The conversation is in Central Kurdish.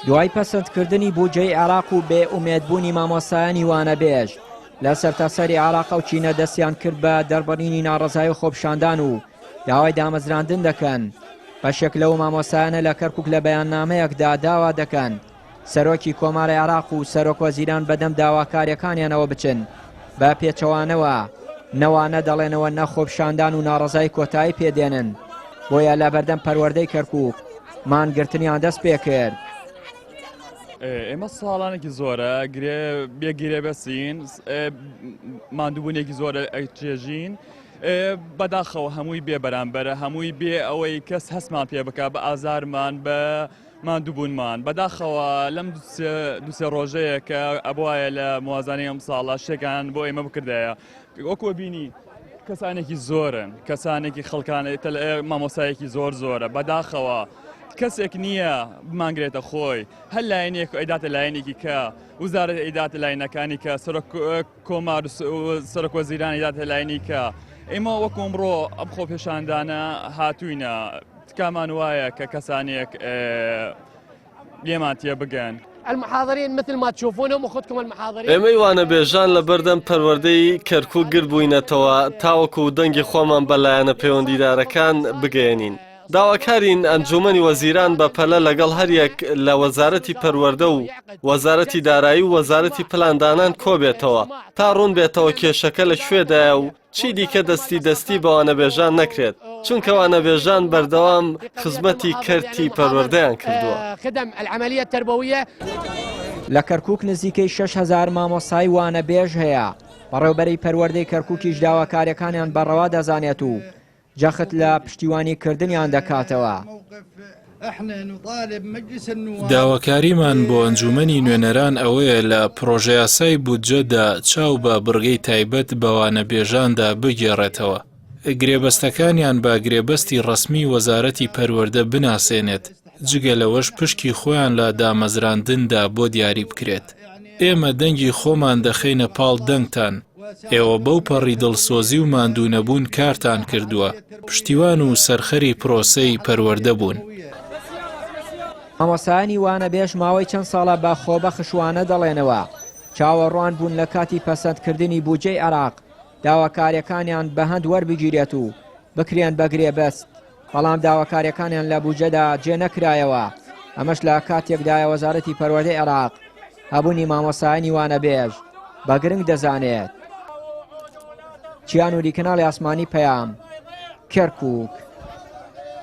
دوای پەسەندکردنی بودجەی عێراق و بێ ئومێدبوونی مامۆستایانی وانەبێژ لە سەرتاسەری عێراق ئەو چینە دەستیان کرد بە دەربڕینی ناڕەزایی و خۆپیشاندان و داوای دامەزراندن دەکەن. بەشێک لەو مامۆستایانە لە کەرکوک لە بەیاننامەیەکدا داوا دەکەن سەرۆکی کۆماری عێراق و سەرۆک وەزیران بەدەم داواکاریەکانیانەوە بچن، بە پێچەوانەوە نە وانە دەڵێنەوە نە خۆپیشاندان و ناڕەزایی کۆتایی پێدێنن، بۆیە لە بەردەم پەروەردەی کەرکوک مانگرتنیان دەست پێکرد. ئێمە ساڵانێکی زۆرە گرێ بێ گرێ بەسین ماندووبوونێکی زۆرە ئەچێژین بەداخەوە هەمووی بێ بەرامبەرە هەمووی بێ ئەوەی کەس هەستمان پێ بکە بە ئازارمان بە ماندووبوونمان بەداخەوە لەم دوسێ ڕۆژەیە کە ئەبواە لە موازانەی ئەم ساڵە شتێکان بۆ ئێمە بکردایە وەکو بینی کەسانێکی زۆرن کەسانێکی خەڵکانێک مامۆسایەکی زۆر زۆرە بەداخەوە کەسێک نییە بمانگرێتە خۆی هەر لایەنێک ئەیداتە لایەنێکی کە وزارەت ئەیداتە لاینەکانی کە سەرۆک کۆمار سەرۆک وەزیرانی داتە لایەنی کە ئێمە وەکو ئەمڕۆ ئەم خۆپێشاندانە هاتووینە تکامان وایە کە کەسانێک لێمان تێ بگەن. المحاضرين مثل ما تشوفونهم اخوتكم المحاضرين ئێمەی وانەبێژان لە بەردەم پەروەردەی کەرکوک گردبووینەتەوە تاوەکو دەنگی خۆمان بە لایەنە پەیوەندیدارەکان بگەیەنین. داواکارین ئەنجوومەنی وەزیران بە پەلە لەگەڵ هەریەک لە وەزارەتی پەروەردە و وەزارەتی دارایی و وەزارەتی پلاندانان کۆبێتەوە تا ڕوون بێتەوە کێشەکە لە کوێدایە و چی دیکە دەستی دەستی بە وانەبێژان نەکرێت، چونکە وانەبێژان بەردەوام خزمەتی کەرتی پەروەردەیان کردووە. لە کەرکوک نزیکەی 6000 مامۆستای وانەبێژ هەیە، بەڕێوبەری پەروەردەی کەرکوکیش داواکاریەکانیان بە ڕەوا دەزانێت و جەخت لە پشتیوانی کردنیان دەکاتەوە. داواکاریمان بۆ ئەنجوومەنی نوێنەران ئەوەیە لە پڕۆژەیاسای بودجەدا چاو بە بڕگەی تایبەت بە وانەبێژاندا بگێڕێتەوە، گرێبەستەکانیان بە گرێبەستی ڕەسمی وەزارەتی پەروەردە بناسێنێت، جگە لەوەش پشکی خۆیان لە دامەزراندندا بۆ دیاری بکرێت. ئێمە دەنگی خۆمان دەخەینە پاڵ دەنگتان، ئێوە بەو پەڕی دڵسۆزی و ماندوونەبوون کارتان کردووە، پشتیوان و سەرخەری پرۆسەی پەروەردە بوون. مامۆستایانی وانەبێژ ماوەی چەند ساڵە بە خۆبەخش وانە دەڵێنەوە، چاوەڕوان بوون لە کاتی پەسەندکردنی بودجەی عێراق داواکارییەکانیان بە هەند وەربگیرێت و بکرێن بە گرێبەست. بەڵام داواکاریەکانیان لە بودجەدا جێ نەکرایەوە، ئەمەش لە کاتێکدایە وەزارەتی پەروەردەی عێراق هەبوونی مامۆستایانی وانەبێژ بە گرنگ دەزانێت. چیانوری کەناڵی ئاسمانی پەیام، کەرکوک.